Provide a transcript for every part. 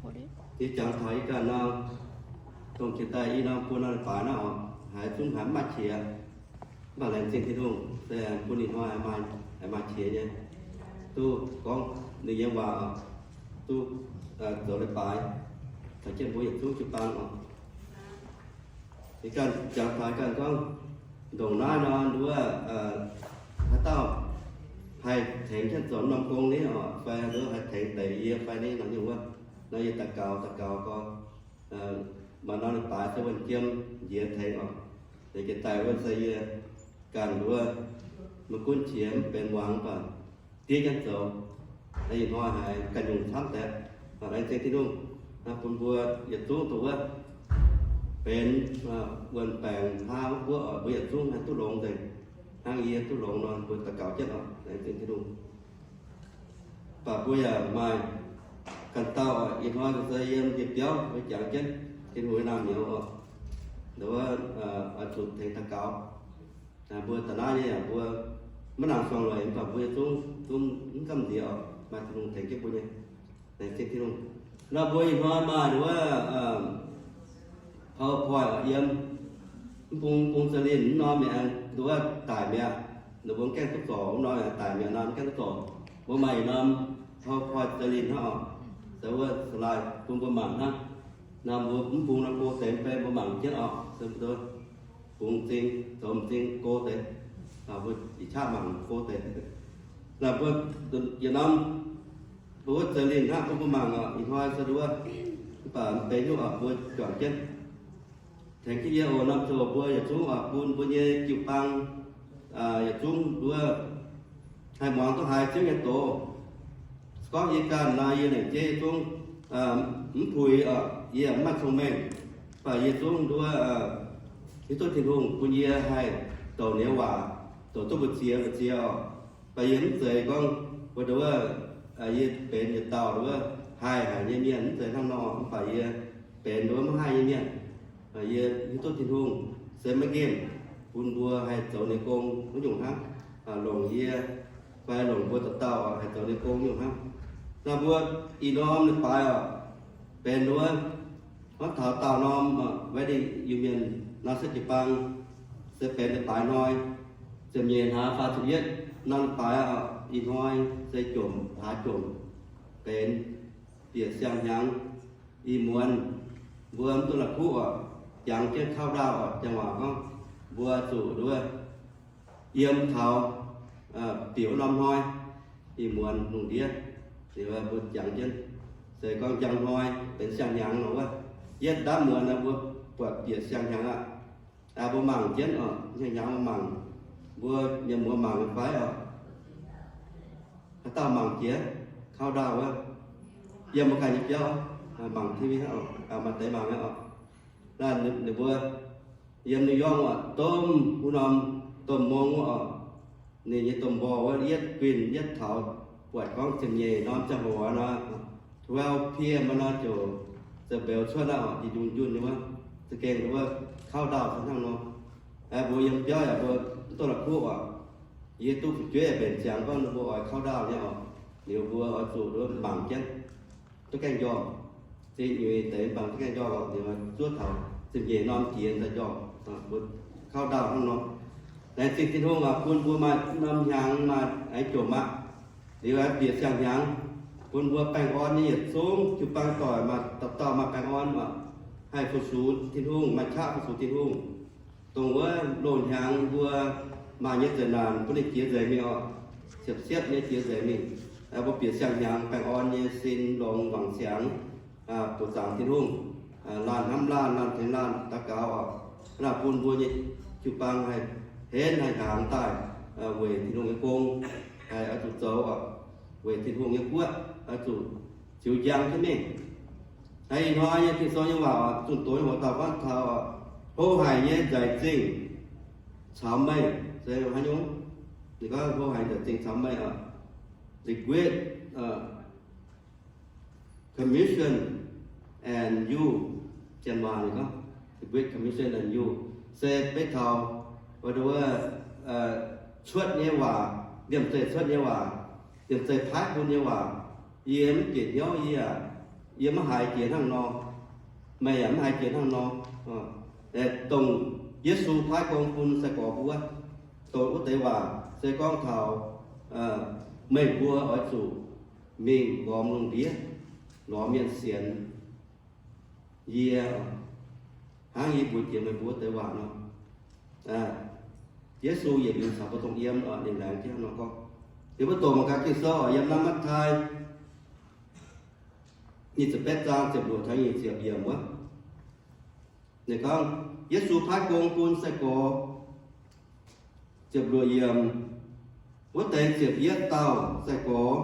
Yie jangx taux yie ganh nor, dongh jiex daaih i norm buo norm leiz-baaix naaiv oc, haiz zungv haiz mv maaih qiex. Mv baac laengz zingh Tin-Hungh se bun ih hnoi haiz maaih qiex nyei, duqv gorngv ninh nyei waac oc, duqv zoux leiz-baaix caux jienv mbuo yietc zungv jiu-baang oc. Yie ganh jangx taux ganh gorngv, ndongc naaiv nor nduov haaix dauh haih tengx jienv zoux norm gong ni oc, fai nduov haih tengx deix yie fai ni nor nyungc wuov, nor yie daux gaux daux gaux gorngv, maaih norm leiz-baaix se wuonh jiem njiec tengx oc. Yie jiex daaih wuov se yie ganh nduov, maiv gunv qiex mv benx muangx mv baac diev jienv zoux. Ih hnoi haiz ganh nyungc camv deix, laengz zingh Tin-Hungh bun mbuo yietc zungv dongh wuov benx wuonh baengc hnangv wuov, mbuo yietc zungv haih duqv longx nzengc. Hnangv yie duqv longx nor mbuo daux gaux jienv oc, laengz zingh Tin-Hungh. Mv baac mbuo yaac maaih ganh dauh ih hnoi se yiem ndie-biauv mbuo jangx jienv Tin-Hungh nyei naamh nyouz oc, nduov oix zuqc tengx daux gaux. Mbuo da'naaiv nyei yaac mbuo maiv nangc suangx lueic, mv baac mbuo yietc zungv zungv mv gamh nziex oc, maaih Tin-Hungh tengx jienv mbuo nyei. Laengz zingh Tin-Hungh. Nor mbuo ih hnoi maaih nduov PowerPoint oc, yiem mv bung, mv bung za'lin mv norm mi'aqv, nduov daic mi'aqv. Ninh mbuo mv gaengh duqv zorc, mv norm daic mi'aqv, norm mv gaengh duqv zorc. Mbuo maaih ih norm PowerPoint za'lin hnangv oc, se wuov slide bun mbuo mangc hnangv. Nor mbuo mv bung nor go deix mv bei mbuo mangc jienv oc, se mbuo bungx m'zing, zoux m'zing go deix, mbuo ih qaqv mangc go deix. Naaiv mbuo yietc norm mbuo wuov za'lin hnangv bun mbuo mangc oc, ih hnoi se nduov, mv baac mv benx hnyouv oc, mbuo juangc jienv. Tengx jienv yie oc, norm zoc mbuo yietc zungv oc, bun mbuo nyei jiu-baang yietc zungv nduov haih muangx duqv haiz Ziouv nyei doz. Se gorngv yie ganh nor, yie lengc jeiv yietc zungv mv puix oc, yie mv maaih cong-mengh, mv baac yie zungv nduov hiuv duqv Tin-Hungh bun yie haih douc ninh nyei waac, douc duqv mbu'ziex mbu'ziex oc. Mv baac yie mv zeiz gorngv wuov nduov yie benx yietc dauh nduov haih haic nyei mienh, mv zeiz hnangv nor, mv baac yie benx nduov maiv haih nyei mienh. Yie hiuv duqv Tin-Hungh se maiv nqemh bun mbuo haih zoux ninh gong wuov nyungc hnangv, longc yie fai longc mbuo dauh dauh haih zoux ninh gong nyungc hnangv. Naaiv mbuo ih norm leiz-baaix oc, benx nduov gorngv taux daauh norm wedding reunion nor se jiu-baang se benx leiz-baaix hnoi, ziepc nyeic hlaax faah ziepc yietv norm leiz-baaix oc, ih hnoi se jomc hlaax jomc, benx bieqc siang-hnyangx. Ih muonz mbuo mv duqv la'kuqv oc, jangx jienv countdown oc, janx waac gorngv mbuo zuqc nduov yiem taux bieqc wuov norm hnoi. Ih muonz lungh ndiev liuz mbuo jangx jienv, se gorngv njang hnoi benx siang-hnyangx nor wuov, yietv ndaamv muonz mbuo buatc bieqc siang-hnyangx aqv. Mbuo mangc jienv oc, siang-hnyangx mbuo mangc, mbuo mienh muoz mangc nyei fai oc? Haaix dauh mangc jiex countdown wuov? Yiem mbuo ganh nyei biauv mangc T V hnangv oc, maaih deix mangc aqv oc. Naaiv ninh mbuo yiem New York oc, domh wuov norm domh mong wuov oc, ninh nyei domh mborh wuov yietv guinh yietv taux buatc gorngv ziepc nyeic norm ziangh hoc nor, twelve p.m. nor ziouc, ziouc mbeux cuotv aqv oc, jiex njunh njunh nyei wuov, za'gengh wuov countdown se hnangv nor. Mbuo yiem biauv yaac mbuo mv duqv la'kuqv oc. Yie duqv fu'jueiv yaac mbenc ziangx gorngv ninh mbuo oix countdown nyei oc. Liuz mbuo oix zuqc mangc jienv, duqv gaengh njormh. Zingh nyuiz deix mangc duqv gaengh njormh oc. Liuz zuov taux ziepc nyeic norm jiex daaih njormh. Mbuo countdown hnangv nor. Laengz zingh Tin-Hungh oc, bun mbuo maaih norm hnyangx maaih aengx jomc aqv. Liuz aengx bieqc siang-hnyangx, bun mbuo baengh orn nyei yietc zungv jiu-baang doic maaih dauh dauh maaih baengh orn oc. Haih fu-sux Tin-Hungh, maaih qaqv fu-sux Tin-Hungh. Dongh wuov loz-hnyangx mbuo maaih nyei zeqc naanc bun ninh jiex nzengc mingh oc. Siepv-siepv nyei jiex nzengc mingh. Mbuo bieqc siang-hnyangx baengh orn nyei sin longx wangc siangx, buoqc zaangc Tin-Hungh, laanh hnamv laanh, laanh tengx laanh daux gaux oc. Hnangv naaic bun mbuo nyei jiu-baang haih henv haih hnaangx daaih weic Tin-Hungh nyei gong, haih oix zuqc zoux oc, weic Tin-Hungh nyei guoqv oix zuqc ziux njang jienv mingh. Ih hnoi nyei Ging-Sou nyei waac oc, zunh doz nyei hoc dauh gorngv taux oc, hlo haic nyei nzaic zingh caux meih, se haaix nyungc? Ninh gorngv hlo haic nzaic zingh caux meih oc. The Great Commission and you, Janx waac ninh gorngv, The Great Commission and you, se beiv taux wuov, wuov cuotv nyei waac, liemh zeih cuotv nyei waac, liemh zeih paaiv bun nyei waac. Yie mv bieqc hnyouv yie aac, yie maiv haiz jiex hnangv nor, meih yaac maiv haiz jiex hnangv nor. Dongh Yesu paaiv gong bun sai-gorx mbuo wuov, dongh wuov deix waac se gorngv taux meih mbuo oix zuqc mingh nqormx lungh ndiev lorz mienh sienx yie, hnangv yie mbuox jiex meih mbuo wuov deix waac nor. Yesu yietc liuz caux mbuo dongh yiem, ninh laengz jienv nor gorngv. Liuz mbuo doqc mangc gaax Ging-Sou oc, yiem naaiv Matv^taai nyic ziepc betv zaang ziepc luoqc taux nyic ziepc yiemc wuov. Ninh gorngv, Yesu paaiv gong bun sai-gorx. Ziepc luoqc yiemc, wuov deix ziepc yietv dauh sai-gorx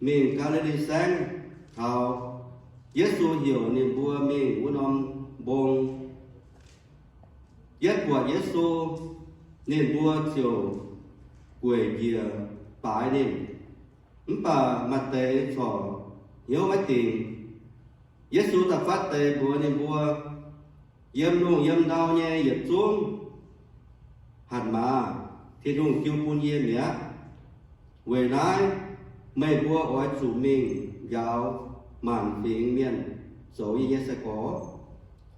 mingh Gaa^li^li Saengv taux. Yesu heuc ninh mbuo mingh wuov norm mbong. Yietv buatc Yesu, ninh mbuo ziouc gueic njiec baaix ninh. Mv baac maaih deix corc hnyouv maiv dingc. Yesu da'faanh deix mbuox ninh mbuo, Yiem lungh yiem ndau nyei yietc zungv hatc maaz Tin-Hungh jiu bun yie mi'aqv. Weic naaiv meih mbuo oix zuqc mingh njaaux maanc fingx mienh zoux yie nyei sai-gorx.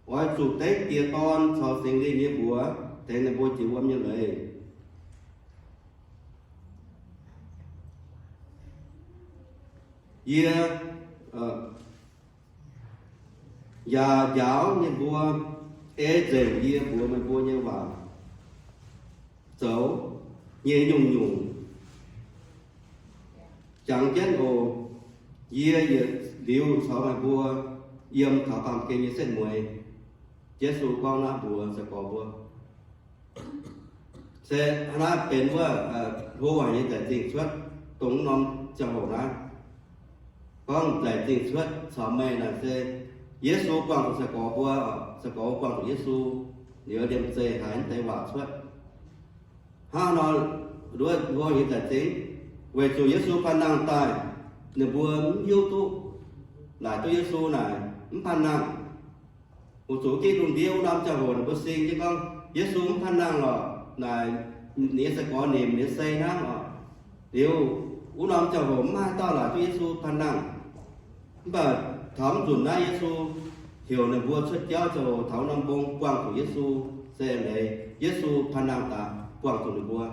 Oix zuqc dengv Diex, Dorn caux Singx Lingh nyei mbuox tengx ninh mbuo jiex wuom nyei leiz. Yie yaac njaaux ninh mbuo, ei nzengc yie mbuox meih mbuo nyei waac zoux nyei nyungc-nyungc. Jangx jienv oc. Yie yietc liuz caux meih mbuo yiem taux baamh gen nyei setv mueiz. Yesu gorngv naaiv mbuox sai-gorx mbuo. Se naaiv benx wuov hlo haic nyei nzaic zingh cuotv dongh norm ziangh hoc naaiv. Gorngv nzaic zingh cuotv caux meih naaic se Yesu buangh zuqc sai-gorx mbuo, sai-gorx mbuo buangh zuqc Yesu, liuz liemh zeih haiz naaiv deix waac cuotv. Hnangv nor, nduov hlo nyei nzaic zingh, weic zuqc Yesu panh nangh daaih, ninh mbuo mv hiuv duqv, laaic duqv Yesu naaic mv panh nangh. Weic zuqc gitv lungh ndiev wuov norm ziangh hoc ninh mbuo sing jienv gorngv Yesu mv panh nangh lorqc, naaic ninh nyei sai-gorx nimc ninh nyei sei hnangv oc. Liuz wuov norm ziangh hoc mv maaih dauh laaic duqv Yesu panh nangh. Mv baac taux mv nzunc naaiv Yesu heuc ninh mbuo cuotv jauv ziangh hoc taux norm mbong buangh zuqc Yesu, se leiz Yesu panh nangh daaih buangh zuqc ninh mbuo.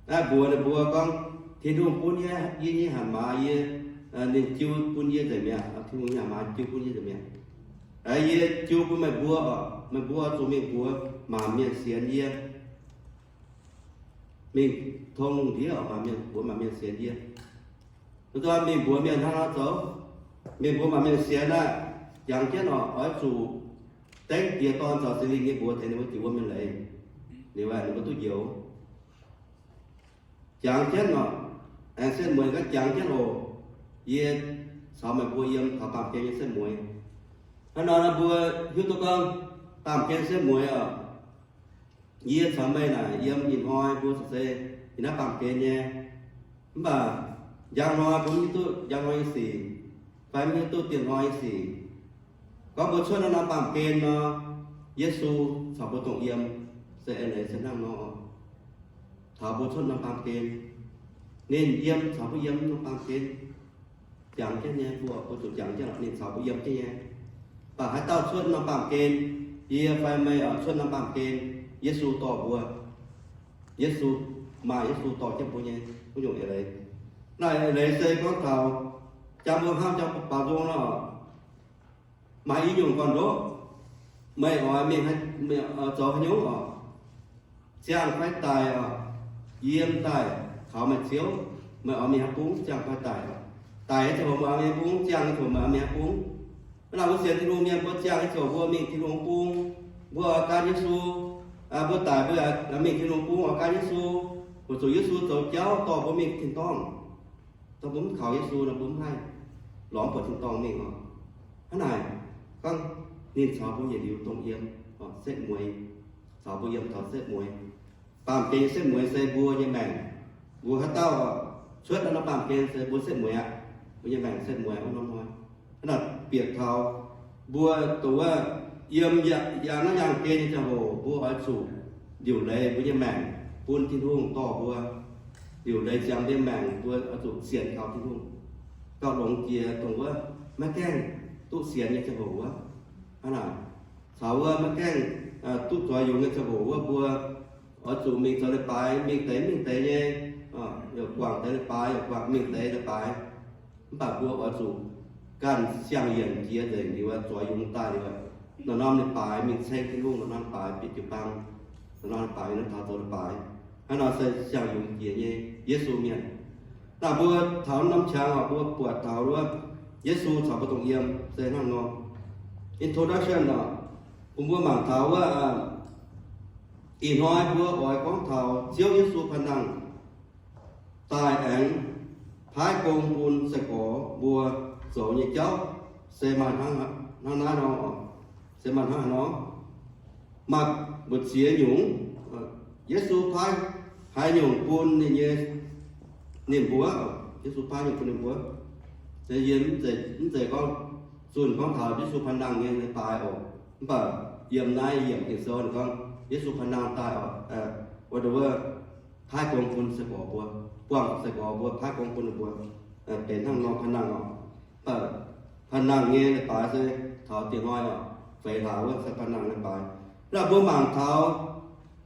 Naaiv mbuox ninh mbuo gorngv, Tin-Hungh bun yie, yie nyei hatc maaz yie, ninh jiu bun yie nzengc mi'aqv. Tin-Hungh nyei hatc maaz jiu bun yie nzengc mi'aqv. Yie jiu bun meih mbuo oc. Meih mbuo zuqc mingh mbuox maanc mienh sienx yie. Mingh tong lungh ndiev oc, mbuox maanc mienh sienx yie. Mv daan mingh mbuox mienh hnangv nor zoux. Mingh mbuox maanc mienh sienx naaiv, jangx jienv oc, oix zuqc dengv Diex, Dorn caux Singx Lingh nyei mbuox tengx ninh mbuo jiex wuom nyei leiz. Liuz ninh mbuo duqv njoux. Jangx jienv oc. Aengx setv mueiz gaax, jangx jienv oc. Yie caux meih mbuo yiem taux baamh gen nyei setv mueiz. Hnangv nor mbuo hiuv duqv gorngv baamh gen setv mueiz oc. Yie caux meih naaic yiem ih hnoi mbuo se ih naaiv baamh gen nyei. Mv baac njang hnoi mbuo mv hiuv duqv njang hnoi nyei sic, fai mv hiuv duqv dieh hnoi nyei sic. Gorngv mbuo cuotv norm baamh gen nor, Yesu caux mbuo dongh yiem, se eix leiz se hnangv nor. Taux mbuo cuotv norm baamh gen, ninh yiem caux mbuo yiem norm baamh gen. Jangx jienv nyei, mbuo, mbuo zuqc jangx jienv oc, ninh caux mbuo yiem jienv nyei. Mv baac haaix dauh cuotv norm baamh gen, yie fai meih oc, cuotv norm baamh gen, Yesu dorh mbuo. Yesu, maaih Yesu dorh jienv mbuo nyei wuov nyungc eix leiz. Naaiv eix leiz se gorngv taux jangx mbuo hnangv jangx baaux nzung nor, maaih i nyungc gorn-ndoqv, meih oix mingh zoux haaix nyungc oc? Ziangh fai daic oc? Yiem daaih kaux meih ziouv, meih oix mingh haaix bung, ziangh fai daic oc? Daic nyei ziangh hoc meih oix mingh haaix bung, ziangh nyei ziangh hoc meih oix mingh haaix bung? Hnangv naaic mbuo sienx Tin-Hungh mienh, mbuo ziangh nyei ziangh hoc mbuo mingh Tin-Hungh bung, mbuo oix gan Yesu. Mbuo daic mbuo yaac mingh Tin-Hungh bung oix gan Yesu, weic zuqc Yesu zoux jauv dorh mbuo mingh tin-dorngh. Dongh mbuo mv kaux Yesu nor, mbuo mv haih lorz mv buatc tin-dorngh mingh oc. Hnangv naaic, gorngv ninh caux mbuo yietc liuz dongh yiem, setv mueiz, caux mbuo yiem taux setv mueiz. Baamh gen nyei setv mueiz se mbuo nyei maengc. Mbuo haaix dauh cuotv naaiv norm baamh gen se mbuo setv mueiz aqv. Mbuo nyei maengc setv mueiz wuov norm hnoi. Hnangv naaic bieqc taux mbuo dongh wuov yiem yangh naaiv yaangh gen nyei ziangh hoc, mbuo oix zuqc liuc leiz mbuo nyei maengc bun Tin-Hungh dorh mbuo. Liuc leiz ziangx mbuo nyei maengc, mbuo oix zuqc sienx kaux Tin-Hungh, gauh longx jiex dongh wuov maiv gaengh duqv sienx nyei ziangh hoc wuov, hnangv naaic, caux wuov maiv gaengh duqv zoux yungz nyei ziangh hoc wuov, mbuo oix zuqc mingh zoux leiz-baaix, mingh deix mingh deix nyei, yaac guangc deix leiz-baaix, yaac guangc mingh deix leiz-baaix. Mv baac mbuo oix zuqc ganh siang-yienc jiex nzengc liuz, zoux yungz daaih liuz, norm-norm leiz-baaix mingh ceng Tin-Hungh, norm-norm leiz-baaix bieqc jiu-baang, norm-norm leiz-baaix yiem naaiv taux zoux leiz-baaix. Hnangv nor se siang-yungz jiex nyei Yesu mienh. Naaiv mbuo taux norm qangx oc, mbuo buatc taux wuov Yesu caux mbuo dongh yiem se hnangv nor. Introduction oc, bun mbuo mangc taux wuov, ih hnoi mbuo oix gorngv taux Ziouv Yesu Paan Nangh daaih aengx paaiv gong bun sai-gorx mbuo zoux nyei jauv se maaih hnangv naaiv nor, se maaih hnangv haaix nor. Maaih mbu'ziex nyungc, Yesu paaiv haaix nyungc bun ninh nyei, ninh mbuo, Yesu paaiv nyungc bun ninh mbuo. Yie mv zeiz gorngv zunh gorngv taux Yesu Paan Nangh nyei leiz-baaix oc. Mv baac yiem naaiv yiemc Ging-Sou ninh gorngv Yesu Paan Nangh daaih oc, wuov, paaiv gong bun sai-gorx mbuo, buangh sai-gorx mbuo, paaiv gong bun ninh mbuo, benx hnangv nor Paan Nangh oc. Paan Nangh nyei leiz-baaix se taux dieh hnoi oc, feix hlaax wuov se Paan Nangh leiz-baaix. Naaiv mbuo mangc taux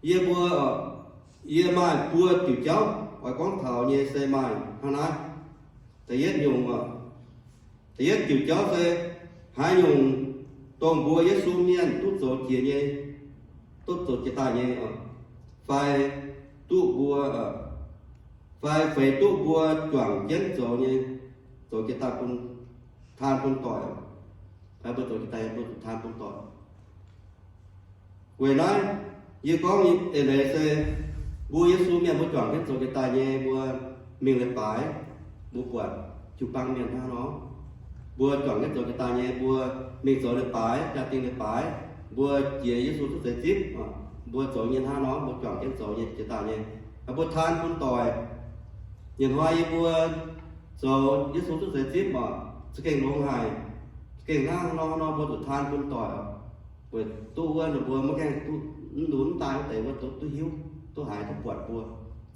yie mbuo, yie maaih buo diuc jauv oix gorngv taux nyei se maaih hnangv naaiv. Da'yietv nyungc oc, da'yietv diuc jauv se haaix nyungc dongh mbuo Yesu mienh duqv zoux jiex nyei, duqv zoux jiex daaih nyei, fai duqv mbuo, fai feix duqv mbuo juangc jienv zoux nyei, zoux jiex daaih bun, taan bun doic, fai mbuo zoux jiex daaih nyei mbuo zuqc taan bun doic. Weic naaiv, yie gorngv eix leiz se mbuo Yesu mienh mbuo juangc jienv zoux jiex daaih nyei, mbuo mingh leiz-baaix, mbuo buatc jiu-baang mienh hnangv nor. Mbuo juangc jienv zoux jiex daaih nyei, mbuo mingh zoux leiz-baaix, jaa-dingh leiz-baaix, mbuo jiex Yesu cuotv seix zipv, mbuo zoux nyei hnangv nor, mbuo juangc jienv zoux nyei jiex daaih nyei. Mbuo taan bun doic. Nyei hnoi yie mbuo zoux Yesu cuotv seix zipv oc, za'gengh longx haic, za'gengh hnangv nor nor mbuo zuqc taan bun doic oc. Weic duqv wuov ninh mbuo maiv gaengh duqv, mv nduqc mv daaih wuov deix wuov duqv hiuv, duqv haiz, duqv buatc mbuo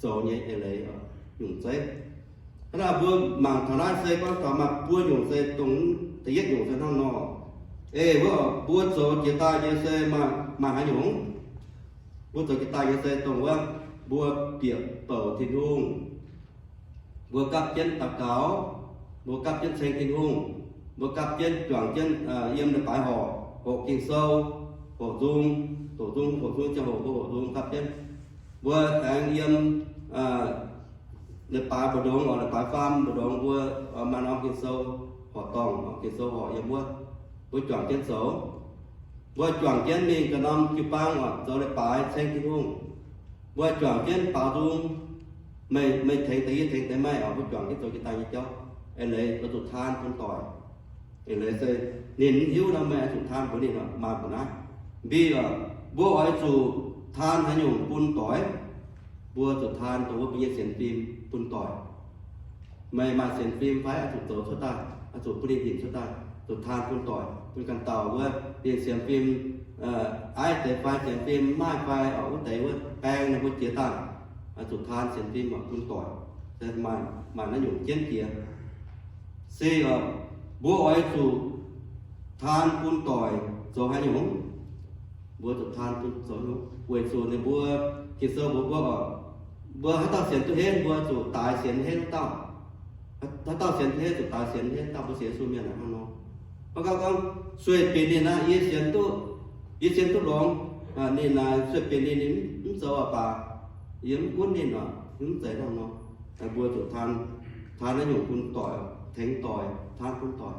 zoux nyei eix leiz nyungc zeiv. Hnangv naaic mbuo mangc taux naaiv se gorngv taux maaih buo nyungc se dongh, da'yietv nyungc se hnangv nor. Ei wuov, mbuo zoux jiex daaih nyei se maaih, maaih haaix nyungc? Mbuo zoux jiex daaih nyei se dongh wuov, mbuo bieqc bouc Tin-Hungh, mbuo gapv jienv daux gaux, mbuo gapv jienv ceng Tin-Hungh, mbuo gapv jienv juangc jienv yiem leiz-baaix horqc, hoqc Ging-Sou, hoqc nzung, doqc nzung, hoqc nzung ziangh hoc mbuo hoqc nzung gapv jienv. Mbuo aengx yiem leiz-baaix mbu'ndongx oc, leiz-baaix faam mbu'ndongx mbuo maaih norm Ging-Sou horqc dorngh, Ging-Sou horqc yiem wuov, mbuo juangc jienv zoux. Mbuo juangc jienv mingh ganh norm jiu-baang oc, zoux leiz-baaix ceng Tin-Hungh. Mbuo juangc jienv baaux nzung, meih, meih tengx deix yie, tengx deix meih oc, mbuo juangc jienv zoux jiex daaih nyei jauv. Eix leiz oix zuqc taan bun doic. Eix leiz se ninh mv hiuv nor, meih oix zuqc taan mbuox ninh oc, maaih mbuox naaiv. Mbi oc, mbuo oix zuqc taan haaix nyungc bun doic? Mbuo zuqc taan dongh wuov mbuo nyei sienx fim bun doic. Meih maaih sienx fim fai oix zuqc zoux cuotv daaih, oix zuqc bun ninh hinc cuotv daaih, zuqc taan bun doic, bun ganh dauh wuov ninh sienx fim, aiv deix fai sienx fim maiv maaih fai oc, wuov deix wuov baeng ninh mbuo jiex daaih, oix zuqc taan sienx fim oc bun doic. Maaih, maaih naaiv nyungc jienv jiex. Se oc, mbuo oix zuqc taan bun doic zoux haaix nyungc? Mbuo zuqc taan bun zoux haaix nyungc? Weic zuqc ninh mbuo, Ging-Sou mbuox mbuo oc, mbuo haaix dauh sienx duqv henv, mbuo zuqc daix sienx henv wuov dauh. Haaix dauh sienx duqv henv, zuqc daix sienx henv wuov dauh. Mbuo sienx Yesu mienh naaic hnangv nor. Mv gauh gorngv sueih binc ninh naaic, yie sienx duqv, yie sienx duqv longx, ninh naaic sueih binc ninh, ninh mv zoux aqv baac yie mv gunv ninh oc, mv zeiz hnangv nor. Mbuo zuqc taan, taan naaiv nyungc bun doic, tengx doic, taan bun doic.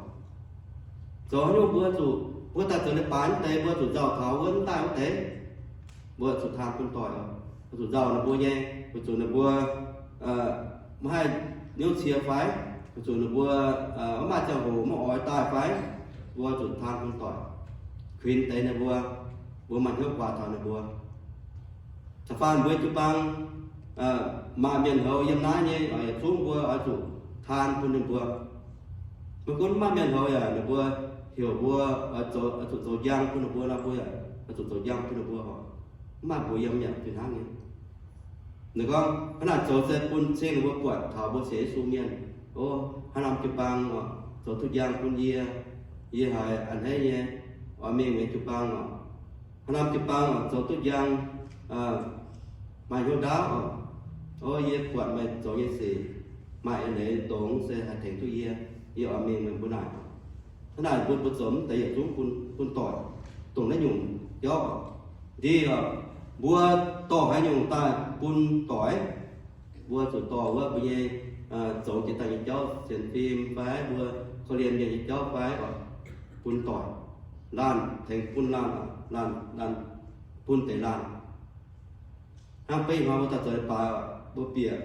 Zoux haaix nyungc mbuo zuqc, mbuo daaih zoux leiz-baaix mv deix, mbuo zuqc nzauh taux wuov mv daaih wuov deix. Mbuo zuqc taan bun doic oc. Mbuo zuqc nzauh ninh mbuo nyei, weic zuqc ninh mbuo maiv haih niouv cie fai, weic zuqc ninh mbuo maiv maaih ziangh hoc maiv oix daaih fai, mbuo zuqc taan bun doic, kuinx deix ninh mbuo, mbuo maaih hnyouv guaax taux ninh mbuo. Caux faanh mbuo jiu-baang maaih mienh houz yiem naaiv nyei, yietc zungv mbuo oix zuqc taan bun ninh mbuo. Maiv gunv maaih mienh houz yaac ninh mbuo heuc mbuo oix zuqc zoux njang bun ninh mbuo nor, mbuo yaac oix zuqc zoux njang bun ninh mbuo oc. Mv maaih mbuox yiem yaac fih hnangv nyei. Ninh gorngv hnangv naaic zoux se bun cing ninh mbuo buatc taux mbuo sienx Yesu mienh, o, haaix norm jiu-baang oc, zoux duqv njang bun yie. Yie haiz a'hneiv nyei, oix mingh mingh jiu-baang oc. Haaix norm jiu-baang oc, zoux duqv njang, maaih hnyouv ndaauv oc. O, yie buatc meih zoux nyei sic maaih eix leiz ndongc se haih tengx duqv yie. Yie oix mingh meih mbuo naaic. Hnangv naaic mbuo, mbuo zoux mv deix yietc zungv bun, bun doic, dongh naaiv nyungc jauv oc. Ndie oc, mbuo dorh haaix nyungc daaih bun doic? Mbuo zuqc dorh wuov mbuo nyei zoux jiex daaih nyei jauv, sienx fim fai mbuo korv-lienh mienh nyei jauv fai oc, bun doic. Laanh tengx bun laanh, laanh, laanh bun deix laanh. Hnangv beiv hnoi mbuo daaih zoux leiz-baaix oc, mbuo bieqc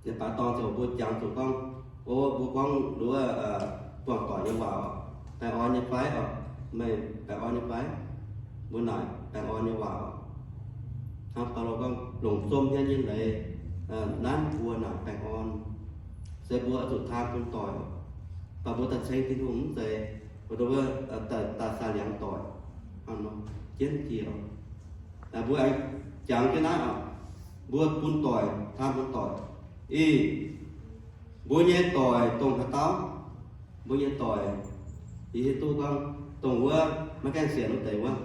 leiz-baaix dorngx ziouc mbuo jangx zuqc gorngv, o, mbuo gorngv nduov buangh doic nyei waac oc, baengh orn nyei fai oc, meih baengh orn nyei fai? Mbuo naaic baengh orn nyei waac oc. Hnangv Baulo gorngv, longc zom hmien nyei leiz nanv mbuo naaic baengh orn. Se mbuo oix zuqc taan bun doic, baac mbuo daaih ceng Tin-Hungh mv zeiz, mbuo daaih saah liangx doic, hnangv nor jienv jiex. Mbuo aengx jangx jienv naaiv oc, mbuo bun doic, taan bun doic. Ih, mbuo nyei doic dongh haaix dauh? Mbuo nyei doic, yie hiuv duqv gorngv dongh wuov maiv gaengh sienx wuov deix wuov.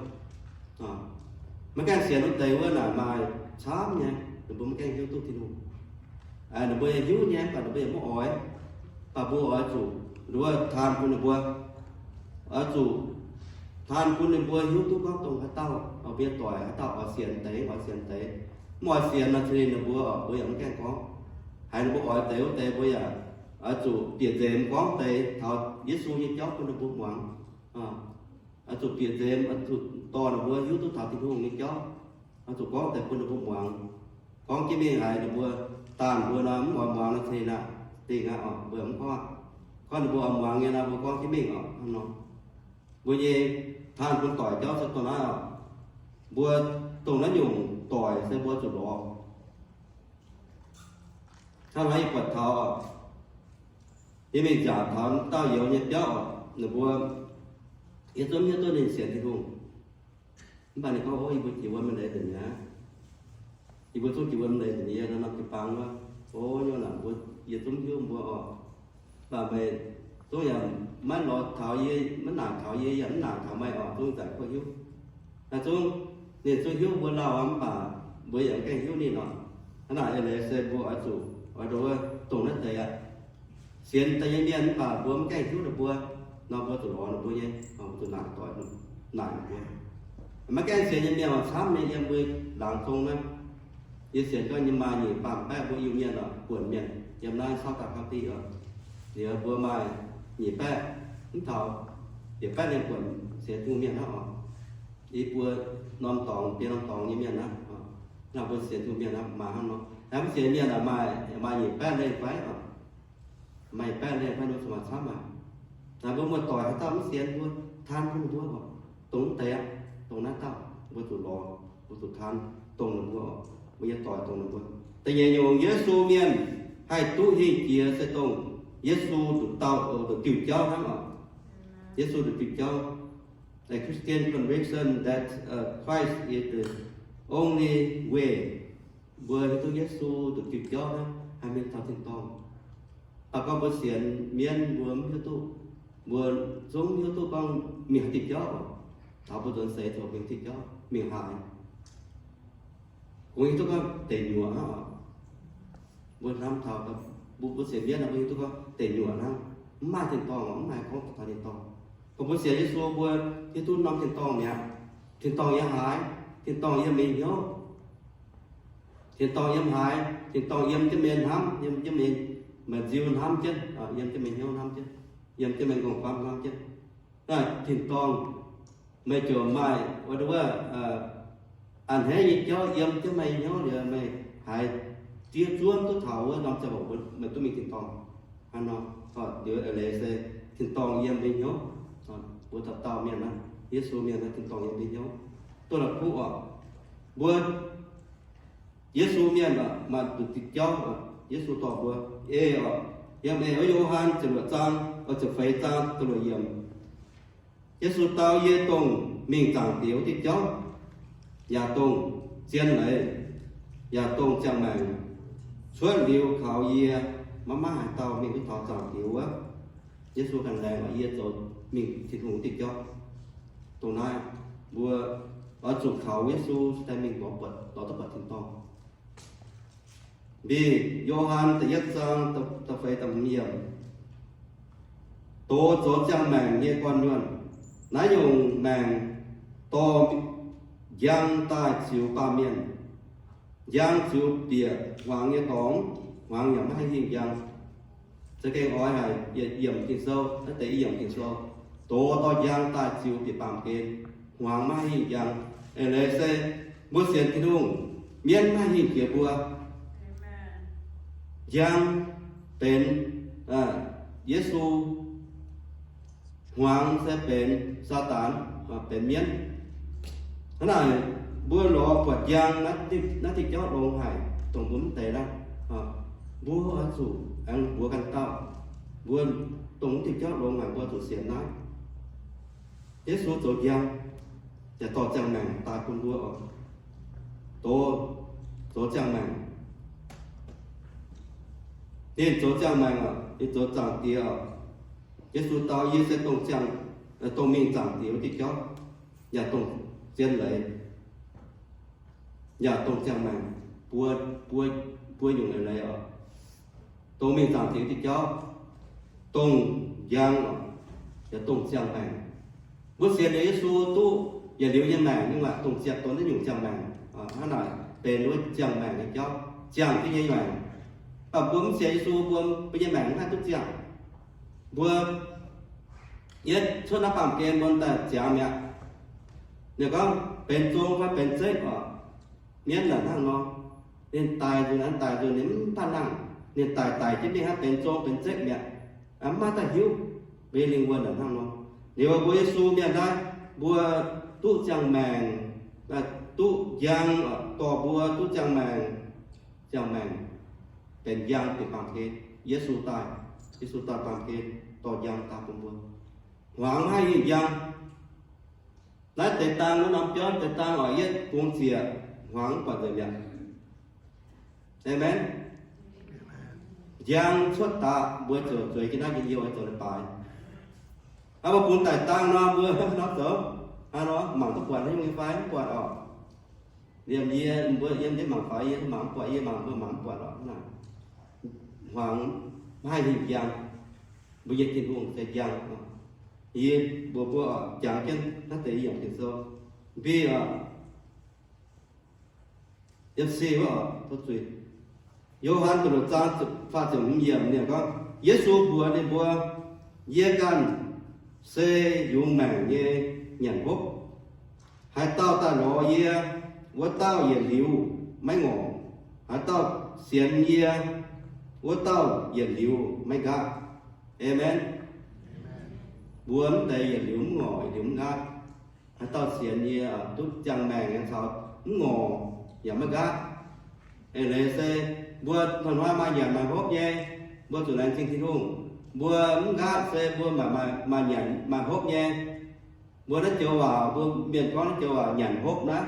Maiv gaengh sienx wuov deix wuov naaic maaih camv nyei, ninh mbuo maiv gaengh hiuv duqv Tin-Hungh. Ninh mbuo yaac hiuv nyei, mv baac ninh mbuo yaac maiv oix. Mv baac mbuo oix zuqc nduov taan bun ninh mbuo, oix zuqc taan bun ninh mbuo hiuv duqv gorngv dongh haaix dauh mbuo nyei doic, haaix dauh oix sienx deix, oix sienx deix. Mv oix sienx nor, cingx ninh mbuo oc, mbuo yaac mv gaengh gorngv. Haiz ninh mbuo oix deix wuov deix, mbuo yaac oix zuqc bieqc nzemx gorngv deix taux Yesu nyei jauv bun ninh mbuo muangx. Oix zuqc bieqc nzemx, oix zuqc dorh ninh mbuo hiuv duqv taux Tin-Hungh nyei jauv. Oix zuqc gorngv deix bun ninh mbuo muangx. Gorngv jienv mingh haiz ninh mbuo daanh mbuo nor mv oix muangx nor, cingx aqv, dingh aqv oc, mbuo mv gorngv. Gorngv ninh mbuo oix muangx nyei nor, mbuo gorngv jienv mingh oc, hnangv nor. Mbuo nyei taan bun doic jauv se dongh naaiv oc. Mbuo dongh naaiv nyungc doic se mbuo zuqc lorz. Hnangv naaiv yie buatc taux oc, yie mingh nziaauc taux dauh youz nyei biauv oc, ninh mbuo, yie zungv hiuv duqv ninh sienx Tin-Hungh. Mv baac ninh gorngv, o, yie mbuo jiex wuom nyei leiz nzengc mi'aqv. Yie mbuo zungv jiex wuom nyei leiz nzengc mi'aqv, yie norm jiu-baang wuov. O, yie naaic mbuo, yie zungv hiuv mbuo oc. Mv baac meih zungv yaac maiv lorz taux yie, maiv naaic taux yie, yaac mv naaic taux meih oc, zungv zaqc kuv hiuv. Naaiv zungv, ninh zungv hiuv mbuo lauh aqv, mv baac mbuo yaac mv gaengh hiuv ninh oc. Hnangv naaic eix leiz se mbuo oix zuqc oix ndongc wuov, dongh naaiv deix aqv. Sienx daaih nyei mienh mv baac mbuo mv gaengh hiuv ninh mbuo nor, mbuo zuqc lorz ninh mbuo nyei, zuqc naaic doic, naaic ninh mbuo. Maiv gaengh sienx nyei mienh oc, camv nyei yiem mbuo laangz zong naaiv. Yie sienx gorngv nyei maaih nyic baamh baeqv mbuo Iu-Mienh oc, buonc mienh yiem naaiv South Dakota oc. Liuz mbuo maaih nyic baeqv, mv taux yietc baeqv lengh buonc sienx Tin-Hungh mienh hnangv oc. Yie mbuo norm dorngx, biei norm dorngx nyei mienh hnangv. Naaiv mbuo sienx Tin-Hungh mienh hnangv, maaih hnangv nor. Naaiv mbuo sienx mienh maaih, maaih nyic baeqv lengh fai oc? Maaih baeqv lengh fai nor, zuqc maaih camv aqv. Naaiv mbuo muoz-doic haaix dauh mv sienx, mbuo taan bun ninh mbuo oc. Dongh mv deix aqv, dongh naaiv dauh, mbuo zuqc lorz, mbuo zuqc taan dongh ninh mbuo oc. Mbuo nyei doic dongh ninh mbuo. Da'nyeic nyungc, Yesu mienh haih duqv hingh jiex se dongh Yesu nduqc dauh, nduqc diuh jauv hnangv oc. Yesu nduqc diuh jauv. A Christian conviction that, uh, Christ is the only way. Mbuo hiuv duqv Yesu nduqc diuh jauv hnangv haih mingh taux tin-dorngh. Mv baac gorngv mbuo sienx mienv mbuo mv hiuv duqv. Mbuo zungv hiuv duqv gorngv mingh haaix diuh jauv oc. Taux mbuo nzuonx seix zuqc mingh diuh jauv, mingh haaix. Kungx hiuv duqv gorngv deic nyuoqc hnangv oc. Mbuo hnamv taux mbuo, mbuo sienx mienv nor, mbuo hiuv duqv gorngv deic nyuoqc hnangv, mv maaih tin-dorngh oc, mv maaih gorngv taux tin-dorngh. Gorngv mbuo sienx Yesu, mbuo hiuv duqv norm tin-dorngh mi'aqv. Tin-dorngh yiem haaix? Tin-dorngh yiem meih hnyouv. Tin-dorngh yiem haaix? Tin-dorngh yiem jienv meih hnamv, yiem jienv meih, meih nziu hnamv jienv, yiem jienv meih hnyouv hnamv jienv, yiem jienv meih m'nqorngv famv hnamv jienv. Naaiv tin-dorngh meih ziouc maaih wuov, wuov, a'hneiv nyei jauv yiem jienv meih hnyouv liuz, meih haiz ziex zuonv duqv taux wuov norm ziangh hoc meih duqv mingh tin-dorngh. Hnangv nor, liuz eix leiz se tin-dorngh yiem mbuo hnyouv. Mbuo dauh dauh mienh naaiv, Yesu mienh naaiv, tin-dorngh yiem mbuo hnyouv. Duqv la'kuqv oc. Mbuo Yesu mienh maaih nduqc diuh jauv, Yesu dorh mbuo ei oc. Yiem eix wuov Yo^han ziepc luoqc zaang, ziepc feix zaang da'luoqc yiemc. Yesu dau, Yie dongh mingh zaangc Diex wuov diuh jauv, yaac dongh zien leiz, yaac dongh ziangh maengc. Cuotv liuz kaux yie, maiv maaih haaix dauh mingh duqv taux zaangc Diex wuov. Yesu ganh laengz oc, yie zoux mingh Tin-Hungh wuov diuh jauv. Dongh naaiv mbuo oix zuqc kaux Yesu cingx daaih mingh lorz buatc, lorz duqv buatc tin-dorngh. Mbiv Yo^han da'yietv zaang da'feix da'hmz yiemc. Doz zoux ziangh maengc nyei gorn-nyuonh. Naaiv nyungc maengc dorh njang daaih ziux baamh mienh. Njang ziux bieqc hmuangx nyei dorngx, hmuangx yaac maiv haih hingh njang. Za'gengh oix haic yietc yiemc Ging-Sou, naaiv deix i yiemc Ging-Sou, doz dorh njang daaih ziux bieqc baamh gen, hmuangx maiv haih hingh njang. Eix leiz se mbuo sienx Tin-Hungh, mienv maiv haih hingh jiex mbuo. Njang benx Yesu, hmuangx se benx Saadaan, benx mienv. Hnangv naaic, mbuo lorz buatc njang naaiv diuh jauv longx haic, dongh mbuo mv deix naaiv. Mbuo oix zuqc aengx mbuox ganh dauh, mbuo dongh mv diuh jauv longx haic, mbuo zuqc sienx naaiv. Yesu zoux njang, yaac dorh ziangh maengc daaih bun mbuo oc. Doz zoux ziangh maengc. Ninh zoux ziangh maengc oc, ninh zoux Zaangc Diex oc. Yesu dau, yie se dongh ziangh, dongh mingh Zaangc Diex wuov diuh jauv, yaac dongh zien leiz, yaac dongh ziangh maengc, buo, buo, buo nyungc eix leiz oc. Dongh mingh Zaangc Diex wuov diuh jauv, dongh njang oc, yaac dongh ziangh maengc. Mbuo sienx liuz Yesu duqv yietc liuz nyei maengc, nyungc-nyungc dongh ziangh, dongh naaiv nyungc ziangh maengc. Hnangv naaic benx wuov ziangh maengc nyei jauv, ziangh jienv nyei maengc. Mv baac mbuo mv sienx Yesu, mbuo, mbuo nyei maengc mv haih duqv ziangh. Mbuo, yie cuotv naaiv baamh gen mbuo daaih ziangx mi'aqv. Ninh gorngv benx zong fai benx zekv oc. Mienv naaic hnangv nor, ninh daic nzunc, daic nzunc ninh mv baac nangh, ninh daic daic jienv mingh hnangv benx zong benx zekv mi'aqv, mv maaih daaih hiuv. Mbuo nyei lingh wuonh naaic hnangv nor. Liuz mbuo Yesu mienh naaiv, mbuo duqv ziangh maengc, duqv njang, dorh mbuo duqv ziangh maengc, ziangh maengc benx njang bieqc baamh gen. Yesu daaih, Yesu daaih baamh gen dorh njang daaih bun mbuo. Hmuangx maiv haih hingh njang. Naaiv deix dang, wuov norm biauv deix dang oix yietv bungx ziec, hmuangx mv buatc nzengc mi'aqv. Aamen. Njang cuotv daaih mbuo ziouc zueiz jienv naaiv njien-youh zoux leiz-baaix. Hnangv mbuo bungx daic dang nor, mbuo hnangv zoux hnangv nor, mangc duqv buatc haaix nyungc nyei fai? Mv buatc oc. Liemh yie, mbuo yiem ndiev mangc faix, yie mangc mv buatc, yie mangc mbuo mangc mv buatc oc. Hnangv naaic, hmuangx maiv haih hingh njang. Mbuo nyei Tin-Hungh se njang. Yie mbuox mbuo oc, jangx jienv naaiv deix yiemc Ging-Sou. Mbiv oc, yiem se wuov oc, tov zuiz. Yo^han da'luoqc zaang faah ziepc hmz yiemc ninh gorngv, Yesu mbuox ninh mbuo, Yie ganh se yungz maengc nyei nyanc hopv. Haaix dauh daaih lorz yie, wuov dauh yietc liuz maiv ngorc. Haaix dauh sienx yie, wuov dauh yietc liuz maiv nqaatv. Aamen. Mbuo mv deix yietc liuz mv ngorc, yietc liuz mv nqaatv. Haaix dauh sienx yie duqv ziangh maengc nyei caux mv ngorc yaac maiv nqaatv. Eix leiz se mbuo hnoi-hnoi maaih nyanc maaih hopv nyei, mbuo zuqc laengz zingh Tin-Hungh. Mbuo mv nqaatv se mbuo maaih, maaih nyanc maaih hopv nyei. Mbuo naaiv joux waac, mbuo mienh gorngv naaiv joux waac nyanc hopv naaiv.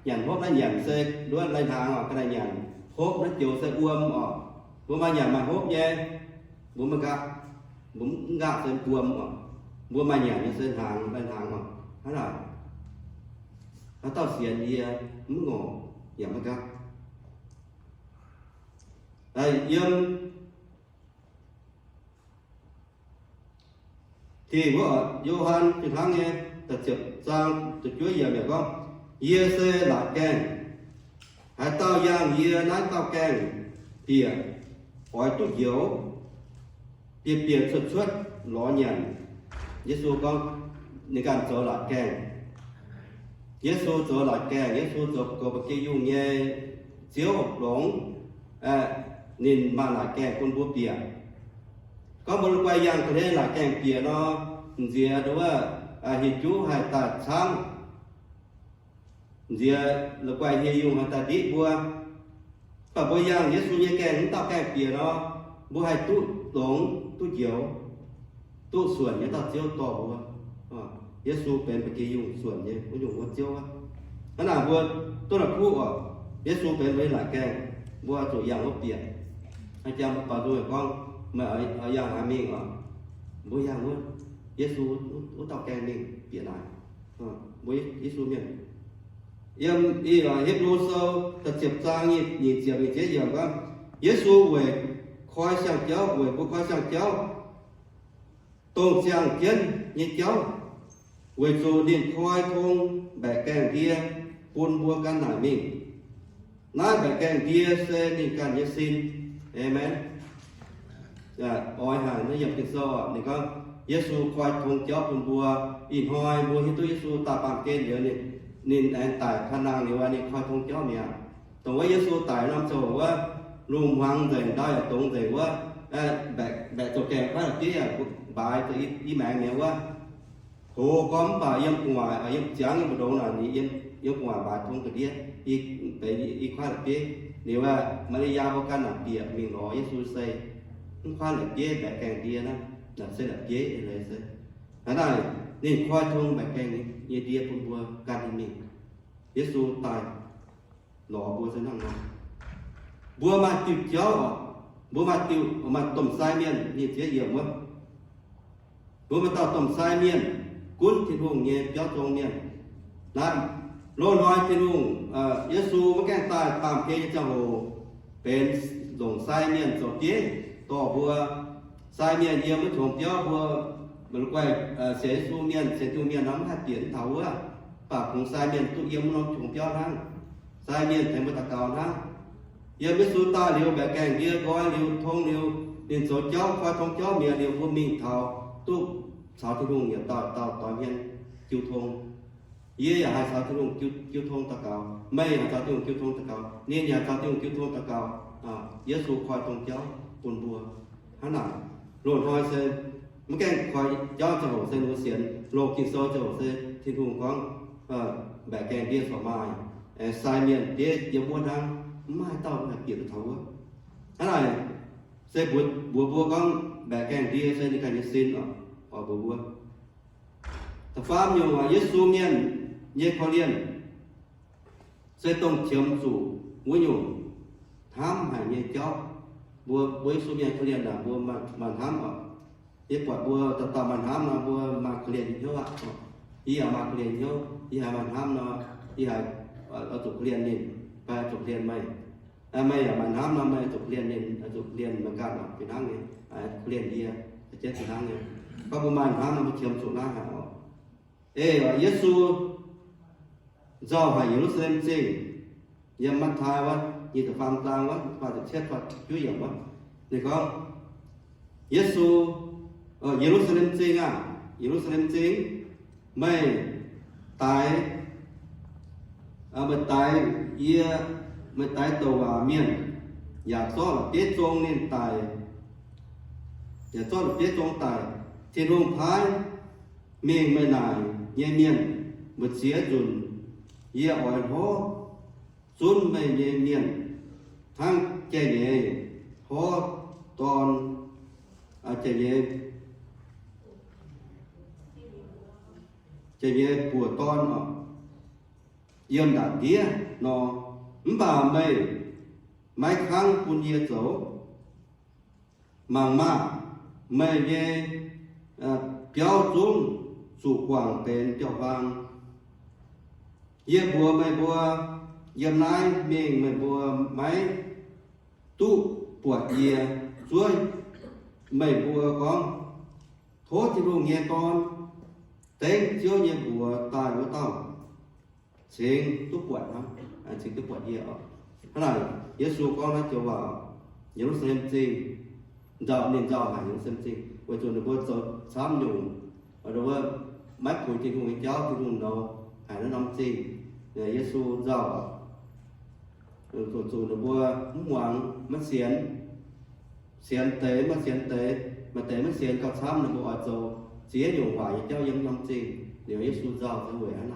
Nyanc hopv naaiv, nyanc se nduov lai-hnaangx oc, ga'naaiv nyanc. Hopv naaiv joux se wuom oc. Mbuo maaih nyanc maaih hopv nyei, mbuo maiv nqaatv. Mbuo mv nqaatv se wuom oc. Mbuo maaih nyanc nyei se hnaangx, lai-hnaangx oc. Hnangv naaic, haaix dauh sienx yie, mv ngorc yaac maiv nqaatv. Yiem dingc wuov Yo^han fih hnangv nyei da'ziepc zaang da'juov yiemc yaac gorngv, Yie se laatc gaengh. Haaix dauh yangh yie, naaiv dauh gaengh bieqc oix duqv njoux, bieqc bieqc cuotv cuotv lorz nyanc. Yesu gorngv ninh ganh zoux laatc gaengh. Yesu zoux laatc gaengh, Yesu zoux goux ba'gi yungh nyei ziouv longx. Ninh maaih laatc gaengh bun mbuo bieqc. Gorngv mbuo la'guaih yangh ga'hlen laatc gaengh bieqc nor, nziex nduov, hieh juv haih daaih camv. Nziex la'guaih hieh yungh haih daaih ndiqv mbuo. Mv baac mbuo yangh Yesu nyei gaengh, wuov dauh gaengh bieqc nor, mbuo haih duqv longx, duqv njoux, duqv suonc nyei dauh Ziouv dorh mbuo. Yesu benx ba'gi yungh suonc nyei wuov nyungc wuov Ziouv aqv. Hnangv naaic mbuo duqv la'kuqv oc, Yesu benx mbuo nyei laatc gaengh, mbuo zuqc yangh wuov bieqc. Hnangv jang mbuo baaux nzung yaac gorngv, meih oix yangh haaix mingh oc? Mbuo yangh wuov Yesu wuov dauh gaengh mingh bieqc naaic, mbuo Yesu mienh. Yiem Hipv^lu Sou da'ziepc zaang nyic ziepc nyic ziepc yiemc gorngv, Yesu weic koi siang-jauv, weic mbuo koi siang-jauv, dongh ziangh jienv nyei jauv, weic zuqc ninh koi tong mbaeqc gaengh ndie bun mbuo ganh naaic mingh. Naaiv mbaeqc gaengh ndie se ninh ganh nyei sin. Aamen. Oix haic naaiv yiem Ging-Sou ninh gorngv, Yesu koi tong jauv bun mbuo. Ih hnoi mbuo hiuv duqv Yesu daaih baamh gen liuz, ninh aengx daic ka'nangh liuz, ninh koi tong jauv mi'aqv. Dongh wuov Yesu daic norm ziangh hoc wuov, lungh hmuangx nzengc, ndau yaac dongz nzengc wuov, mbaeqc zoux gaengh kuaaiv la'bieiv yaac mbaaix i maengx mi'aqv wuov. Hoz gorngv mv baac yiem gu'nguaaic, yiem ziangx yiem mbu'ndongx naaic, ninh yiem gu'nguaaic mbaaix tong ga'ndiev, benx i kuaaiv la'bieiv. Liuz aeqv, Maa^li^yaa mbuo ganh naaic bieqc mingh lorz Yesu se, mv kuaaiv la'bieiv mbaeqc gaengh ndie naaiv, naaic se la'bieiv eix leiz se. Hnangv naaic, ninh koi tong mbaeqc gaengh nyei ndie bun mbuo ganh mingh. Yesu daaih lorz mbuo se hnangv nor. Mbuo maaih diuh jauv oc. Mbuo maaih diuh, maaih domh sai mienh, nyic ziepc yiemc wuov. Mbuo maaih dauh domh sai mienh, gunv Tin-Hungh nyei biauv zong mienh. Naaiv, loz-hnoi Tin-Hungh, Yesu maiv gaengh daaih baamh gen nyei ziangh hoc, benx nzongc sai mienh zoux bieiv dorh mbuo. Sai mienh yiem wuov qongx biauv mbuo, la'guaih sienx Yesu mienh, sienx Tin-Hungh mienh nor mv haih bieqc mv taux wuov, mv baac kungx sai mienh duqv yiem wuov norm qongx biauv hnangv. Sai mienh tengx mbuo daux gaux hnangv. Yiem Yesu daaih liuz, mbaeqc gaengh ndie nqoi liuz, tong liuz, ninh zoux jauv, koi tong jauv mi'aqv liuz, mbuo mingh taux duqv caux Tin-Hungh yietc dauh dauh doix hmien jiu tong. Yie yaac haih caux Tin-Hungh jiu tong daux gaux. Meih yaac haih caux Tin-Hungh jiu tong daux gaux. Ninh yaac caux Tin-Hungh jiu tong daux gaux. Yesu koi tong jauv bun mbuo. Hnangv naaic, loz-hnoi se maiv gaengh koi jauv ziangh hoc se mbuo sienx, loz Ging-Sou ziangh hoc se Tin-Hungh gorngv, mbaeqc gaengh ndie corc maaih, sai mienh bieiv yiem wuov hnangv, mv maaih dauh haih bieqc duqv taux wuov. Hnangv naaic, se mbuox mbuox mbuo gorngv mbaeqc gaengh ndie se ninh ganh nyei sin oc, oix mbuox mbuo. Da'faam nyungc, Yesu mienh nyei korv-lienh se dongh qiemx zuqc wuov nyungc hnamv haic nyei jauv. Mbuo, mbuo Yesu mienh korv-lienh naaic mbuo maaih hnamv oc. Yie buatc mbuo dauh dauh maaih hnamv nor, mbuo maaih korv-lienh nyei hnyouv aqv. Yie yaac maaih korv-lienh hnyouv, yie haiz maaih hnamv nor, yie haiz oix zuqc korv-lienh ninh, fai zuqc korv-lienh meih. Meih yaac maaih hnamv nor, meih zuqc korv-lienh ninh, zuqc korv-lienh meih ganh oc, fih hnangv nyei, korv-lienh yie, jienv fih hnangv nyei. Gorngv mbuo maaih hnamv nor, mbuo qiemx zuqc naaiv haic oc. Ei, Yesu nzauh haic Ye^lu^saa^lem Zingh. Yiem Matv^taai wuov nyic ziepc faam zaang wuov, faah ziepc cietv, faah juov yiemc wuov, ninh gorngv, Yesu, Ye^lu^saa^lem Zingh aah! Ye^lu^saa^lem Zingh, meih daix, meih daix yie, meih daix douc waac mienh, yaac zorqv la'bieiv zong ninh daic, yaac zorqv la'bieiv zong daic. Tin-Hungh paaiv mingh meih naaic nyei mienh mbu'ziex nzunc, yie oix hnov zunv meih nyei mienh hnangv jai-nyeiz hnov dorn, jai-nyeiz, jai-nyeiz buoz dorn oc, yiem ndaangc ndiev nor. Mv baac meih maiv kangv bun yie zoux. Mangc maah! Meih nyei biauv zungv zuqc guangc benx biauv-huaang. Yie mbuox meih mbuo, yiem naaiv mingh meih mbuo maiv duqv buatc yie. Zuov meih mbuo gorngv, tov Tin-Hungh nyei Dorn, dengv Ziouv nyei mbuox daaih wuov dauh, cingx duqv buatc hnangv, cingx duqv buatc yie oc. Hnangv naaic, Yesu gorngv naaiv joux waac, Ye^lu^saa^lem Zingh, nzauh, ninh nzauh haic Ye^lu^saa^lem Zingh, weic zuqc ninh mbuo zoux camv nyungc, maiv puix Tin-Hungh nyei jauv, Tin-Hungh nouz haic naaiv norm zingh. Yesu nzauh oc, weic zuqc ninh mbuo mv muangx, maiv sienx. Sienx deix maiv sienx deix, maaih deix maiv sienx gauh camv, ninh mbuo oix zoux ziex nyungc waaic nyei jauv yiem norm zingh. Liuz Yesu nzauh se weic hnangv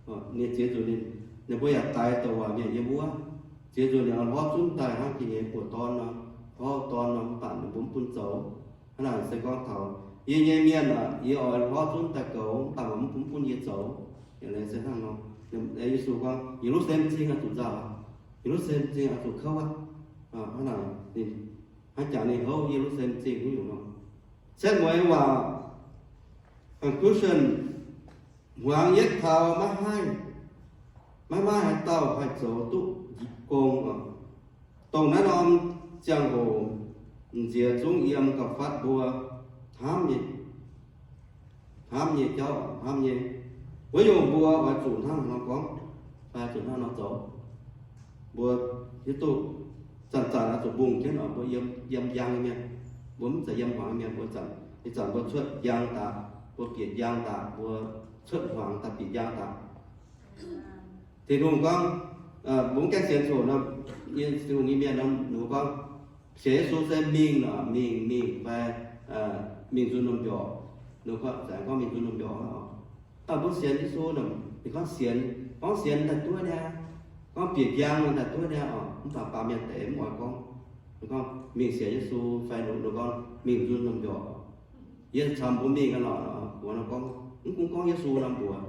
naaiv. Ninh ziex nzunc ninh, ninh mbuo yaac daix douc waac mienh yiem wuov. Ziex nzunc ninh oix hlorv zunv daaih hnangv jai-nyeiz buoz-dorn nor, hlorv dorn nor, mv baac ninh mbuo mv bun zoux. Hnangv naaic se gorngv taux yie nyei mienh aac, yie oix hlorv zunv daaih goux, mv baac mv bun, mv bun yie zoux. Yaac se hnangv nor, Yesu gorngv Ye^lu^saa^lem Zingh oix zuqc nzauh, Ye^lu^saa^lem Zingh oix zuqc kouv aqv. Hnangv naaic ninh hnangv jangx ninh houv Ye^lu^saa^lem Zingh wuov nyungc nor. Setv mueiz waac, conclusion, hmuangx yietv taux maiv haih, maiv maaih haaix dauh haih zoux duqv gong oc. Dongh naaiv norm ziangh hoc, m'nziex zungv yiem gauh fatv mbuo hnamv nyei, hnamv nyei jauv, hnamv nyei. Wuov nyungc mbuo oix zuqc hnangv haaix nor gorngv, oix zuqc hnangv haaix nor zoux. Mbuo hiuv duqv zanc-zanc oix zuqc mbungh jienv oc, mbuo yiem, yiem njang nyei mienh, mbuo mv zeiz yiem hmuangx nyei mienh, mbuo zanc, ih zanc mbuo cuotv njang daaih, mbuo bieqc njang daaih, mbuo cuotv hmuangx daaih bieqc njang daaih. Tin-Hungh gorngv, mbuo mv gaengh sienx coc nor, Tin-Hungh nyei mienh nor, ninh mbuo gorngv, sienx Yesu se mingh nor, mingh, mingh fai mingh nzunc norm mbiorqc. Ninh gorngv, aengx gorngv mingh nzunc norm mbiorqc oc. Mv baac mbuo sienx Yesu nor, ninh gorngv sienx, gorngv sienx daaih duqv niaa, gorngv bieqc njang daaih duqv niaa oc. Mv baac baamh mienh deix mv oix gorngv. Ninh gorngv mingh sienx Yesu fai ninh gorngv mingh nzunc norm mbiorqc. Yie camv mbuo mingh aqv lorqc. Mbuox ninh gorngv, mv gunv gorngv Yesu nor mbuox.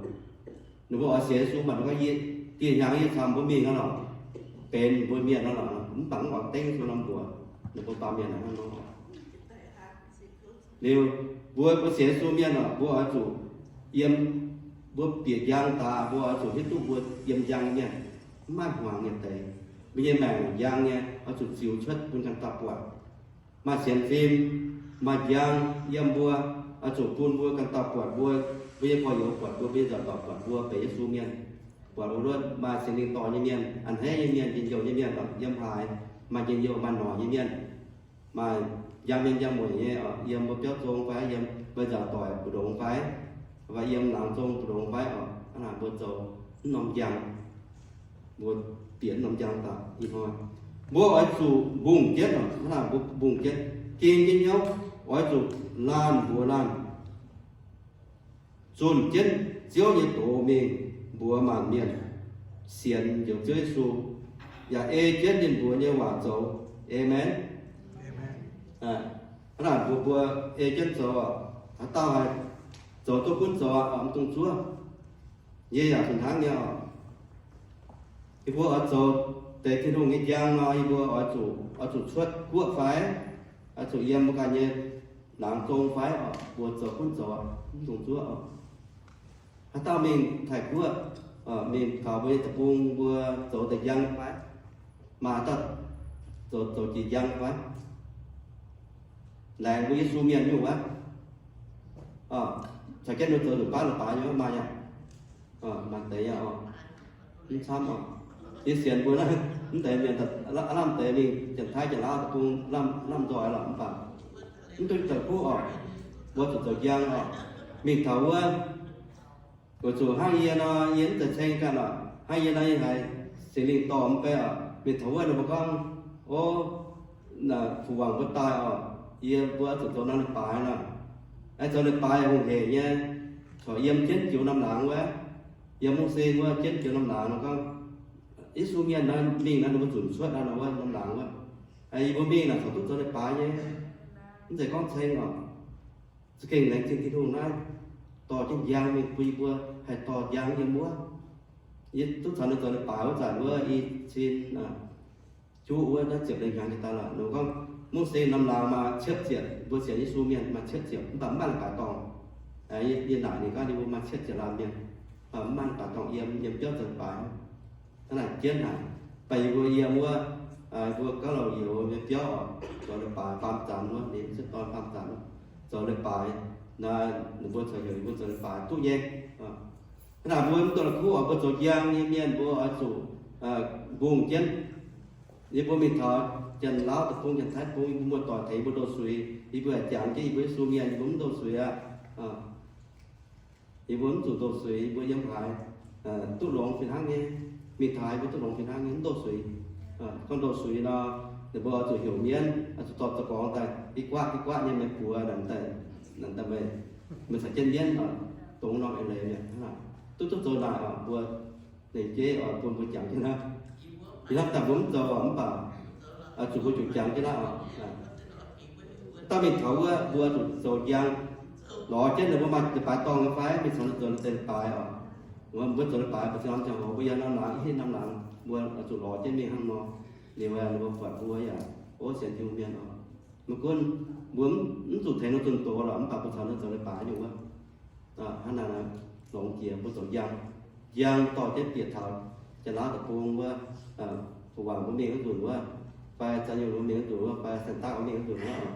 Ninh mbuo oix sienx Yesu mv baac ninh gorngv, yie, dieh hnyangx yie camv mbuo mingh aqv lorqc. Benx mbuo mienh aqv lorqc. Mv baac mv oix dengv Yesu nor mbuox. Ninh mbuo baamh mienh hnangv nor. Liuz, mbuo, mbuo sienx Yesu mienh oc, mbuo oix zuqc yiem, mbuo bieqc njang daaih, mbuo oix zuqc hiuv duqv mbuo yiem njang nyei mienh, mv maaih hmuangx nyei deix. Mbuo nyei maengc njang nyei, oix zuqc ziux cuotv bun ganh dauh buatc. Maaih sienx fim, maaih njang yiem mbuo, oix zuqc bun mbuo ganh dauh buatc mbuo, mbuo nyei gorx-youz buatc mbuo, mbuo nyei nzoih doic buatc mbuo benx Yesu mienh, buatc mbuo luotv maaih Singx Lingh dorh nyei mienh, a'hneiv nyei mienh, njien-youh nyei mienh, yiem haaix maaih njien-youh maaih noic nyei mienh, maaih njang mienh njang mueic nyei oc, yiem mbuo biauv zong fai yiem mbuo nzaaux doic mbu'ndongx fai, fai yiem laangz zong mbu'ndongx fai oc, hnangv naaic mbuo zoux mv norm njang, mbuo bieqc mv norm njang daaih ih hnoi, mbuo oix zuqc mbungh jienv oc, hnangv naaic mbuo mbungh jienv, gengh jienv hnyouv oix zuqc laanh mbuox laanh zunh jienv Ziouv nyei doz mingh mbuox maanc mienh sienx njoux Ziouv Yesu, yaac ei jienv ninh mbuox nyei waac zoux. Aamen. Hnangv naaic mbuo, mbuo ei jienv zoux oc. Haaix dauh haih zoux duqv gunv zoux aqv, mv dungx zuov. Yie yaac fih hnangv nyei oc. Yie mbuo oix zoux deix Tin-Hungh nyei njang nor, yie mbuo oix zuqc, oix zuqc cuotv guoqv fai, oix zuqc yiem mbuo ganh nyei laangz zong fai oc, mbuo zoux gunv zoux, mv dungx zuov oc. Haaix dauh mingh Taiv-Guoqv, mingh taux mbuo nyei deic-bung mbuo zoux deix njang fai, maaih haaix dauh zoux, zoux jiex njang fai, laengz mbuo Yesu mienh nyungc wuov, caux jienv mbuo zoux nzunc baav leiz-baaix nyei wuov maaih yaac, maaih deix yaac oc. Mv camv oc. Yie sienx mbuo naaiv, mv deix mienh, aav lamh deix mingh Janx-Taiv Janx-Laauv deic-bung, aav lamh nzoih lorqc mv baac mv dungx deix kuv oc. Mbuo zuqc zoux njang oc. Mingh taux wuov, weic zuqc hnangv yie nor, yie mv zeiz ceng ganh oc. Hnangv yie nor, yie haiz Singx Lingh dorh mv bei oc. Mingh taux wuov ninh mbuo gorngv, o, fu wangc mbuo daaih oc. Yie mbuo zuqc zoux norm leiz-baaix nor. Aengx zoux leiz-baaix hungh hec nyei, corc yiem jienv joux norm laangz wuov. Yiem Mose wuov jienv joux norm laangz nor gorngv, Yesu mienh nor mingh nor ninh mbuo zunc cuotv nor wuov norm laangz wuov. Yie mbuo mingh naaic corc duqv zoux leiz-baaix nyei. Mv zeiz gorngv ceng oc. Za'gengh laengz zingh Tin-Hungh naaiv dorh jienv njang mingh bun yie mbuo haih dorh njang yiem wuov. Yie duqv caux ninh zoux leiz-baaix wuov zanc wuov i cin juqv wuov naaiv ziepc lengh hnyangx jiex daaih lorqc. Ninh gorngv Mose norm laangz maaih cietv ziepc, mbuo sienx Yesu mienh maaih cietv ziepc, mv baac mv maaih leiz-baaix dorngh. Yie naaic ninh gorngv ninh mbuo maaih cietv ziepc laanh mienh, mv baac mv maaih leiz-baaix dorngh yiem, yiem biauv zoux leiz-baaix. Hnangv naaic jienv haic. Baac yie mbuo yiem wuov, mbuo gauh louc youz nyei biauv oc, zoux leiz-baaix baamh zanc wuov, ninh mv zeiz dorn baamh zanc wuov, zoux leiz-baaix. Naaiv ninh mbuo corc heuc yie mbuo zoux leiz-baaix duqv nyei. Hnangv naaic mbuo mv dungx la'kuqv oc, mbuo zoux njang nyei mienh mbuo oix zuqc mbungh jienv. Yie mbuo mingh taux Janx-Laauv deic-bung, Janx-Taiv deic-bung, yie mbuo muoz-doic tengx yie mbuo ndoh suix, yie mbuo haiz jangx jienv yie mbuo Yesu mienh, yie mbuo mv ndoh suix aqv. Yie mbuo mv zuqc ndoh suix, yie mbuo yiem haaix duqv longx fih hnangv nyei. Mingh taux haaix mbuo duqv longx fih hnangv nyei, mv ndoh suix. Gorngv ndoh suix nor, ninh mbuo oix zuqc heuc mienv, oix zuqc dorh zoux gorngv daaih, ih guaatv ih guaatv nyei mienh buoz naaic daaih, meih caux jienv mienv oc, dongh norm eix leiz mi'aqv. Duqv duqv zoux naaic oc, mbuo lengc jeiv oix bun mbuo jangx jienv hnangv. Ih hnamv daaih mbuo mv zoux oc, mv baac zuqc mbuo zuqc jangx jienv hnangv oc. Dauh mingh taux wuov mbuo zuqc zoux njang, lorz jienv ninh mbuo maaih leiz-baaix dorngh nyei fai, mingh caux ninh zoux leiz-baaix oc. Mbuo zoux leiz-baaix mbuo ziangh norm ziangh hoc mbuo yiem norm laangz, i hitv norm laangz, mbuo zuqc lorz jienv mingh hnangv nor. Liuz ninh mbuo buatc mbuo yaac, o, sienx Tin-Hungh mienh oc. Maiv gunv Mbuo mv zuqc tengx nor zunh doz lorqc, mv baac mbuo caux ninh zoux leiz-baaix nyei wuov. Hnangv naaic longx jiex mbuo zoux njang. Njang dorh jienv bieqc taux Janx-Laauv deic-bung wuov, gu'nguaaic mbuo mingh wuov nzunc wuov, fai Za'nyungc mbuo mingh wuov nzunc wuov, fai Saeng-Daqv mbuo mingh wuov nzunc wuov,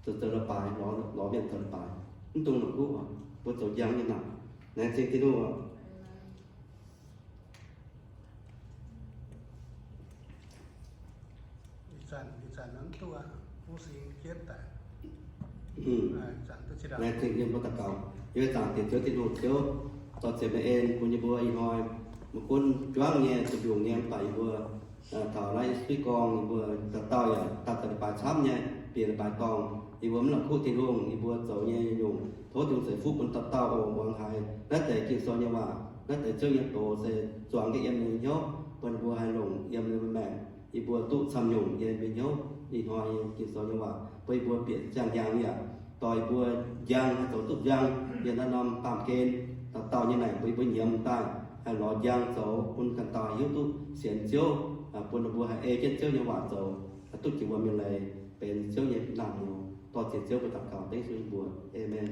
zoux zoux leiz-baaix, lorz mienh zoux leiz-baaix, mv dungx la'kuqv oc. Mbuo zoux njang nyei naaic, laengz zingh Tin-Hungh oc. Laengz zingh yiem mbuo daux gaux. Yie zaangc Diex Ziouv Tin-Hungh Ziouv, dorh ziepc meih en bun yie mbuo ih hnoi, maiv gunv juangv nyei, zuqc mbiungc nyei, mv baac yie mbuo taux naaiv Yesu gorngv, yie mbuo dauh dauh yaac daaih zoux leiz-baaix camv nyei, bieqc leiz-baaix dorngh. Yie mbuo mv la'kuqv Tin-Hungh, yie mbuo zoux nyei nyungc-nyungc tov Tin-Hungh ceix fuqv bun dauh dauh oc. Muangx haiz naaiv deix Ging-Sou nyei waac, naaiv deix Ziouv nyei doz se zuangx jienv yiem ninh hnyouv, bun yie mbuo haih longc yiem ninh maengc. Yie mbuo duqv camv nyungc nyei mbuo hnyouv ih hnoi nyei Ging-Sou nyei waac, bun yie mbuo bieqc ziangh hnyangx yaac dorh yie mbuo njang haih zoux duqv njang yiem naaiv norm baamh gen dauh dauh nyei maengc, bun yie mbuo nyiemz daaih haih lorz njang zoux bun ganh dauh hiuv duqv sienx Ziouv, bun ninh mbuo haih ei jienv Ziouv nyei waac zoux, haih duqv jiex wuom nyei leiz, benx Ziouv nyei naamh nyouz. Dorh ziec Ziouv mbuo daux gaux dengv Yesu nyei mbuox. Aamen.